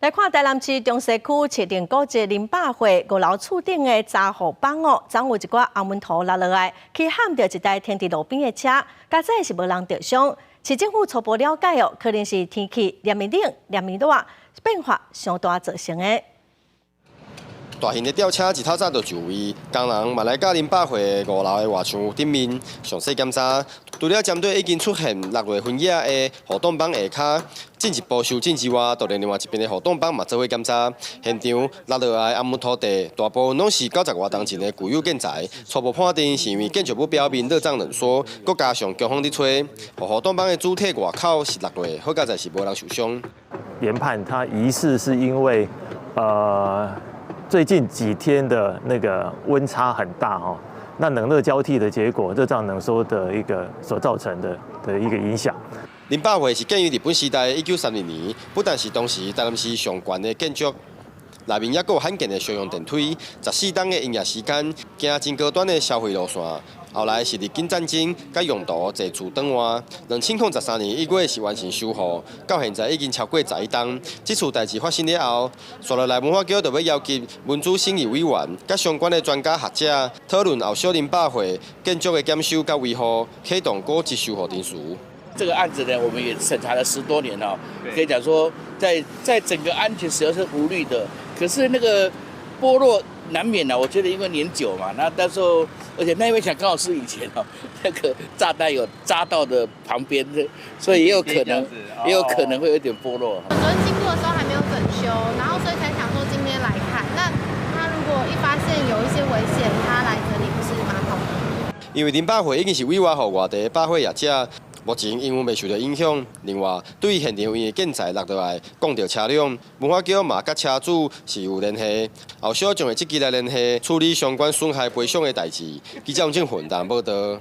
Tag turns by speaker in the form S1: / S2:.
S1: 來看台南市中西區市定古蹟林百貨五樓厝頂的閘護板哦，昨昏有一寡紅毛塗落落來，去撼著一台停佇路邊的車，佳哉是無人著傷。市政府初步了解哦，可能是天氣連綿冷、連綿熱變化傷大造成的。
S2: 大型的吊車一透早就就位，工人嘛來佮林百貨五樓的外牆頂面詳細檢查。除了針對已經出現落落分野的護擋板下跤進一步修正之外，就連另外一邊的護擋板嘛做伙檢查。現場落落來紅毛塗地，大部分攏是90外冬前的舊有建材，初步判定是因為建築物表面熱脹冷縮，閣加上強風佇吹，護擋板的主體外口是落落，好佳哉是無人受傷。
S3: 研判它疑似是因為，最近幾天的那個溫差很大哦，那冷熱交替的結果，熱脹冷縮的一個所造成的一個影響。
S2: 林百貨是建於日本時代1932年，不但是當時台南市上懸的建築，內面猶閣有罕見的商用電梯，14冬的營業時間，行真高端的消費路線。後來是日金戰爭，佮用途濟次轉換。2013年1月是完成修復，到現在已經超過11冬。這次代誌發生了後，紲落來文化局就欲邀集文資審議委員，佮相關的專家學者討論後續林百貨建築的檢修佮維護，啟動古蹟修復程序。
S4: 這個案子呢，我們也審查了10多年了，可以講說在整個安全實際是無慮的，可是那個剝落難免啊，我覺得因為年久嘛，那到時候而且那面牆剛好是以前哦，那個炸彈有炸到的旁邊，所以也有可能會有點剝落。
S5: 昨天經過的時候還沒有整修，然後所以才想說今天來看。那他如果一發現有一些危險，他來整理不是蠻好的？
S2: 因為林百貨已經是委外予外地百貨業者。目前營運袂受著影響。另外，對於現場因為建材落落來摃著車輛，文化局嘛佮車主是有聯繫，後續將會積極來聯繫處理相關損害賠償的代誌。記者王正混台報導。